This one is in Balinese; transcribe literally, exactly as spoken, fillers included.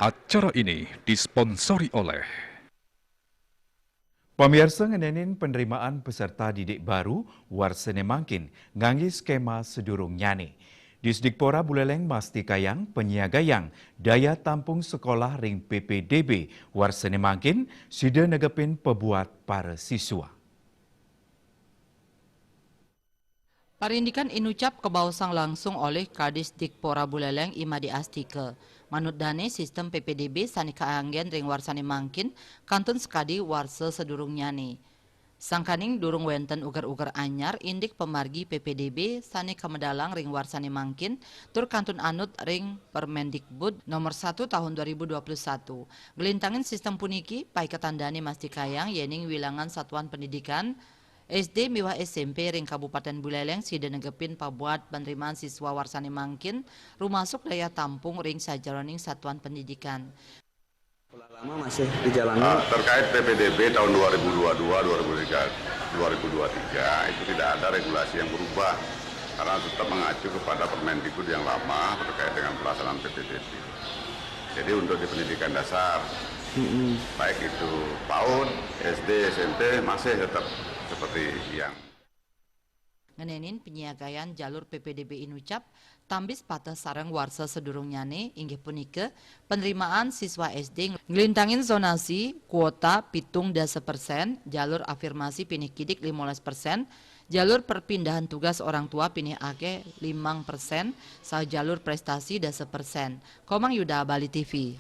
Acara ini disponsori oleh. Pamiarsa, ngenenin penerimaan peserta didik baru warsane mangkin ngangge skema sedurungnyane. Disdikpora Buleleng mastikayang penyiagayang daya tampung sekolah ring P P D B warsane mangkin sida negepin pebuat para siswa. Parindikan inucap kabaosang langsung olih Kadisdikpora Buleleng I Made Astika. Manut dane, sistem P P D B sane kaanggen ring warsane mangkin kantun sakadi warsa sadurungnyane. Sangkaning durung wenten uger-uger anyar indik pamargi P P D B sane kamedalang ring warsane mangkin tur kantun anut ring Permendikbud Nomor satu Tahun dua ribu dua puluh satu. Nglintangin sistem puniki, paiketan dane mastikayang yening wilangan satuan pendidikan S D miwah S M P ring Kabupaten Buleleng sida negepin pabuat penerimaan siswa warsane mangkin, rumasuk daya tampung ring sajeroning satuan pendidikan. Pola lama masih dijalankan. Ah, terkait P P D B tahun dua ribu dua puluh dua, dua ribu tiga, dua ribu dua puluh tiga, itu tidak ada regulasi yang berubah karena tetap mengacu kepada Permendikbud yang lama terkait dengan pelaksanaan P P D B. Jadi untuk di pendidikan dasar, baik itu PAUD, S D, S M P, masih tetap seperti yang. Ngenenin penyiagayan jalur P P D B inucap, tambis pateh sareng warsa sadurungnyane, inggih punika penerimaan siswa S D nglintangin zonasi, kuota pitung dasa persen, jalur afirmasi pinih kidik limolas persen, jalur perpindahan tugas orang tua pinih akeh limang persen, saha jalur prestasi dasa persen. Komang Yuda, Bali T V.